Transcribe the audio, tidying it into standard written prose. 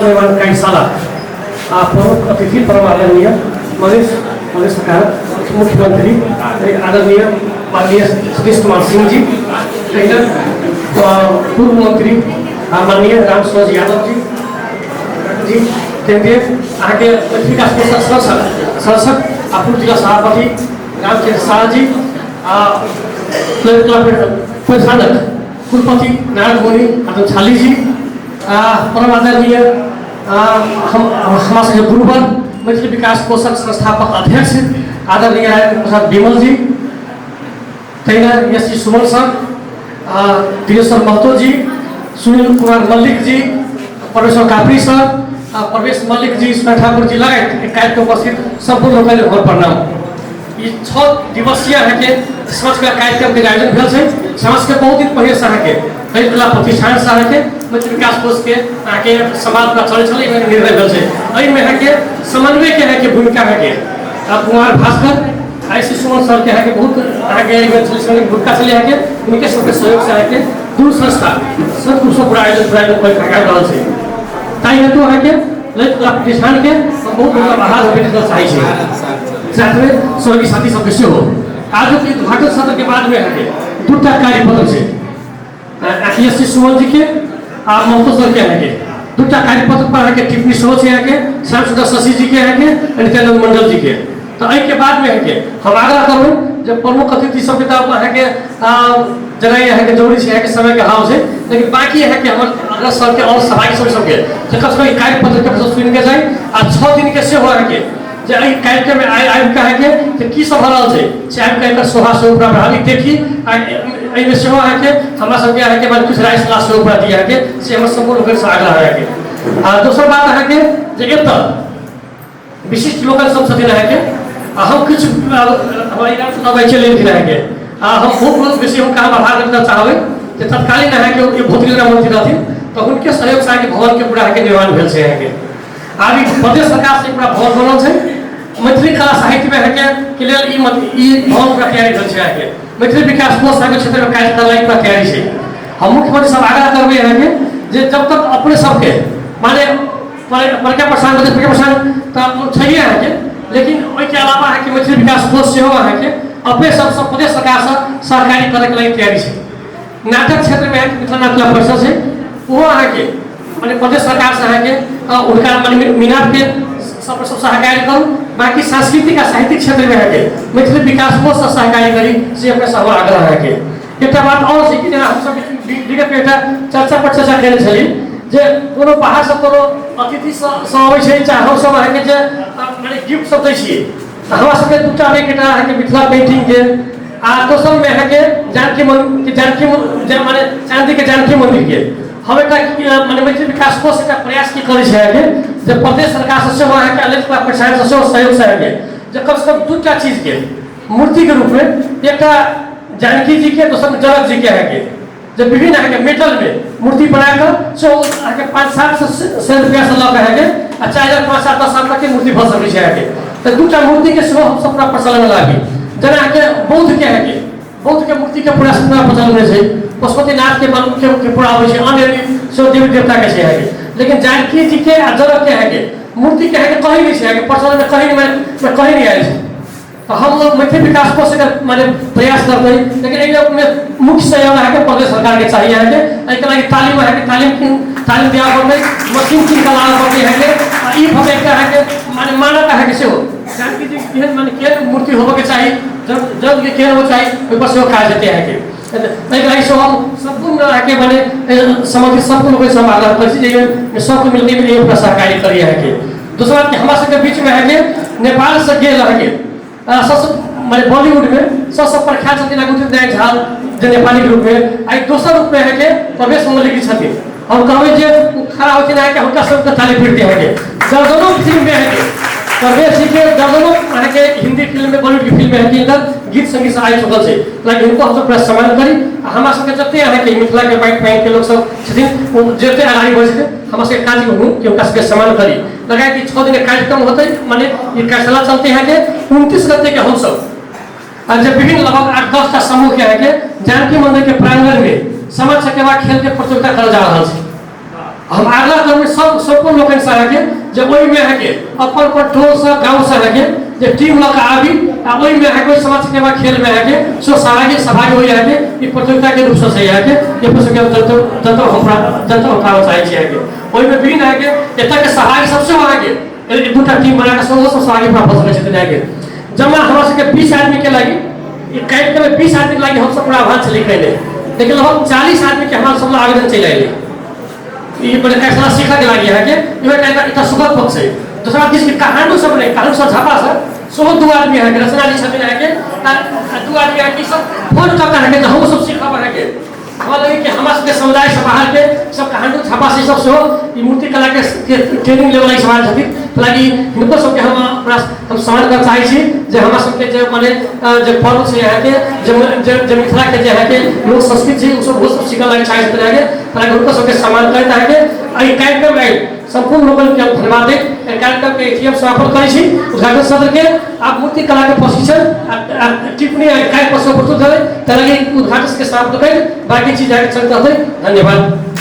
निर्माण कार्यशाला आ प्रमुख अतिथि परम आदरणीय मधेश प्रदेश सरकार मुख्यमंत्री आदरणीय माननीय सतीश कुमार सिंह जी, तहिना पूर्व मंत्री माननीय राम सूरज यादव जी जी, तेहने अहाँके मैथिली विकास परिषद सदस्य आ पूर्व जिला सभापति रामचंद्र शाह जी आ प्रधानक कुलपति नारायण मुनि आदम छाली जी आ परम आदरणीय हम हमरा सबके गुरुवर मैथिली विकास कोषक संस्थापक अध्यक्ष आदरणीय राजेंद्र प्रसाद विमल जी, तहिना S C Suman sir, Dineshwar Mahato ji, Sunil Kumar Mallik ji, Parmeshwar Kapri sir, Pravesh Mallik जी, सुना ठाकुर जी लगायत कार्यक्रम उपस्थित सम्पूर्ण लोकनि हमर प्रणाम। ई 6 दिवसीय अहाँके समाजके कार्यक्रमके आयोजन भेल छै। समाजके बहुत दिन पहिलेसँ अहाँके दलित कला प्रतिष्ठानसँ अहाँके मैथिली विकास कोषके अहाँके समाज पूरा चलै छलै, एहिमे निर्णय भेल छै। एहिमे अहाँके समन्वयके अहाँके भूमिका अहाँके कुमार भास्कर आई सी सुमन सरके अहाँके बहुत अहाँके एहिमे छलै भूमिका छलै। अहाँके हुनके सबके सहयोगसँ अहाँके दू संस्था सब रूपसँ पूरा आयोजन पूरा आयोजन रहल छै। ताहि हेतु अहाँके ललित कला प्रतिष्ठानके हम बहुत बहुत आभार व्यक्त करऽ चाहै छी, साथमे सहयोगी साथी सबके सेहो। आजुक उद्घाटन सत्रके बादमे अहाँके दूटा कार्यपत्र छै, अखिलेश सुमन जी के आ महतो सर के। अहाँके दूटा कार्यपत्र पर अहाँके टिप्पणी सेहो छै, अहाँके श्याम सुंदर शशि जी के, अहाँके नित्यानंद मंडल जी के। तऽ एहिके बादमे अहाँके हम आग्रह करबै जे प्रमुख अतिथि सबके तऽ अहाँके जेनाइ अहाँके जरूरी छै, अहाँके समयके अभाव छै, लेकिन बाँकी अहाँके हमर अग्रज सबके आओर सहभागी सब सबके जे कम से कम कार्यपत्रके सब सुनिके जाइ आ 6 दिनके सेहो अहाँके जे एहि कार्यक्रममे आइ आबि कऽ अहाँके जे की सब भऽ रहल छै से आबि कऽ एकर शोभा सेहो पूरा बढ़ाबी देखी आ एहिमे सेहो अहाँके हमरा सबके अहाँके बाद किछु राय सलाह सेहो पूरा दी अहाँके, से हमर सम्पूर्ण लोकनिसँ आग्रह अहाँके। आ दोसर बात अहाँके जे एतऽ विशिष्ट लोकनि सब छथिन अहाँके आ हम किछु हमरा इनाम सुनाबै चलि एलखिन अहाँके आ हम बहुत बहुत बेसी हम काम आभार व्यक्त चाहबै जे तत्कालीन अहाँके भौतिक मंत्री रहथिन तऽ हुनके सहयोगसँ अहाँके भवनके पूरा अहाँके निर्माण भेल छै। अहाँके आब ई प्रदेश सरकार से पूरा भवन बनल छै। मैथिली कला साहित्यमे अहाँके के लेल ई ई भवन पूरा तैयारी भेल छै। अहाँके मैथिली विकास कोष अहाँके क्षेत्रमे काज करला पूरा तैयारी छै। हम मुख्यमंत्री सब आग्रह करबै अहाँके जे जब तक अपने सबके माने प्रज्ञा प्रसाद प्रज्ञा प्रसाद तऽ छैहे अहाँके, लेकिन ओहिके अलावा अहाँके मैथिली विकास कोष सेहो अहाँके अपने सबसँ प्रदेश सरकारसँ सहकारी करैके लागि तैयारी छै। नाटक क्षेत्रमे अहाँके मिथिला नाट्य परिषद छै, ओहो अहाँके माने प्रदेश सरकारसँ अहाँके हुनका माने मिनापके सब सब सहकारी करू। बाँकी सांस्कृतिक आ साहित्यिक क्षेत्रमे अहाँके मैथिली विकास कोषसँ सहकारी करी, से अपने सब आग्रह। अहाँके एकटा बात आओर छै कि जेना हमसब विगतमे एकटा चर्चा पर चर्चा केने छली जे कोनो बाहरसँ कोनो अतिथि सब अबै छै चाहे हमसब अहाँके जे माने गिफ्ट सब दै छियै तऽ हमरा सबके दूटा एकटा अहाँके मिथिला पेंटिंगके आ दोसरमे अहाँके जानकी मन जानकी माने चाँदीके जानकी मन्दिरके हम एकटा माने मैथिली विकास कोष एकटा प्रयास की करै छै अहाँके जे प्रदेश सरकारसँ सेहो अहाँके ललित कला प्रसारणसँ सेहो सहयोगसँ अहाँके जे कमसँ कम दूटा चीजके मूर्तिके रूपमे एकटा जानकी जीके दोसर जनक जीके अहाँके जे विभिन्न अहाँके मेटलमे मूर्ति बनाकऽ सेहो अहाँके 5-7 सए रुपैआसँ लऽ कऽ अहाँके आ 4000 5-7 10 लाख तकके मूर्ति भऽ सकै छै। अहाँके तऽ दूटा मूर्तिके सेहो हमसब पूरा प्रचलनमे लाबी। जेना अहाँके बौद्धके अहाँके बौद्धके मूर्तिके पूरा पूरा प्रचलनमे छै, पशुपतिनाथके के पूरा अबै छै, अन्य सेहो देवी देवताके छै अहाँके, लेकिन जानकी जीके आ जनकके अहाँके मूर्तिके अहाँके कहीं नहि छै, अहाँके प्रचलनमे कहीं नहि, कहीं नहि आयल छै। तऽ हम लोग मैथिली विकास कोष एकर माने प्रयास करबै, लेकिन एहिमे मुख्य सहयोग अहाँके प्रदेश सरकारके चाही। अहाँके एहिके लागि तालिम अहाँके तालिम किन तालिम दिया पड़तै, मशीन कीन कऽ लाबऽ पड़तै अहाँके। आ ई भऽ एकटा अहाँके माने मानक अहाँके सेहो जानकी जी केहन माने केहन मूर्ति होबऽके चाही, जग के केहन होबऽ चाही, ओहिपर सेहो काज हेतै अहाँके। एहिके लागि सेहो हम सम्पूर्ण अहाँके माने सम्बन्धित सम्पूर्ण लोकसँ हम आग्रह करै छी जे एहिमे सबके मिलके एहि सहकार्य करी। अहाँके दोसर बात कि हमरा सबके बीचमे अहाँके नेपालसँ गेल अहाँके सबसँ माने बॉलीवुडमे सबसँ प्रख्यात छथिन अगुचित नायक झा जे नेपाली रूपमे, आ दोसर रूपमे अहाँके प्रवेश मल्लिक जी छथिन। हम कहबै जे ओ खड़ा होथिन अहाँके हुनका सबके ताली पीटती। अहाँके दर्जनों फिल्ममे अहाँके प्रवेश जीके दर्जनों अहाँके हिंदी फिल्ममे बॉलीवुडके फिल्ममे अहाँके हिनकर गीत सङ्गीत आबि चुकल छै। लाइक हिनको हमसब पूरा सम्मान करी आ हमरा सबके जते अहाँके मिथिलाके माटि पानिके लोक सब छथिन ओ जते अगाडि बढ़ै छथिन, हमरा सबके काज हूँ कि हुनका सबके सम्मान करी। लगायत ई 6 दिन कार्यक्रम होतै, माने ई कार्यशाला चलते अहाँके 29 गते के हमसब आ जे विभिन्न लगभग 8-10टा समूह के अहाँके जानकी मंदिर के प्रांगण में सामा चकेवा खेल के प्रतियोगिता करल जा रहल छै। हम आग्रह करबै सब सम्पूर्ण लोकनि अहाँके जे ओहिमे अहाँके अपन अपन टोलसँ गाँवसँ अहाँके जे टीम लऽ कऽ आबी आ ओहिमे अहाँके ओहि सामा चकेवा खेलमे अहाँके सो सहभागी सहभागी होइ अहाँके। ई प्रतियोगिताके रूपसँ छै अहाँके। ई प्रतियोगिता जतऽ हम जतऽ हम कराबऽ चाहै छी अहाँके। ओहिमे विभिन्न अहाँके एतऽके सहभागी सब सेहो अहाँके एक दूटा टीम बना कऽ सेहो सब सहभागी प्राप्त भऽ सकै छथिन अहाँके। जमा हमरा सबके 20 आदमीके लागि ई कार्यक्रममे 20 आदमीके लागि हमसब पूरा आह्वान छलै कयने, लेकिन लगभग 40 आदमीके हमरा सब आवेदन चलि अयलै। ई मने फैसला सीखऽके लागि अहाँके इहो एकटा एकटा सुखद पक्ष छै। दोसरा दिस कहानी सब नहि, कहानी सब झापा से सेहो 2 आदमी अहाँके रचना जी छथिन अहाँके आ 2 आदमी अहाँके सब फोन कऽ के अहाँके हमहूँ सब सीखब अहाँके। हमरा लगै कि हमरा सबके समुदाय से बाहरके सब कहानी झापा से सब सेहो ई मूर्तिकलाके ट्रेनिंग लेवला सब आयल छथिन। हालाँकि हिनको सबके हम अपना हम सम्मान करऽ चाहै छी जे हमरा सबके जे मने जे पर्व छै अहाँके जे जे मिथिलाके जे अहाँके लोक संस्कृति छै ओ सब ओहो सब सीखऽ लागि चाहै छथिन अहाँके। हालाँकि हुनको सबके सम्मान करैत अहाँके एहि कार्यक्रम आयल सम्पूर्ण लोकनिके हम धन्यवाद दैत एहि कार्यक्रमके एहि समापन करै छी। उद्घाटन सत्रके आब मूर्तिकलाके प्रशिक्षण आ टिप्पणी आ कार्यक्रम प्रस्तुत भेलै, ताहि लागि उद्घाटन के समाप्त करैत बाँकी चीज अहाँके चलैत रहतै। धन्यवाद।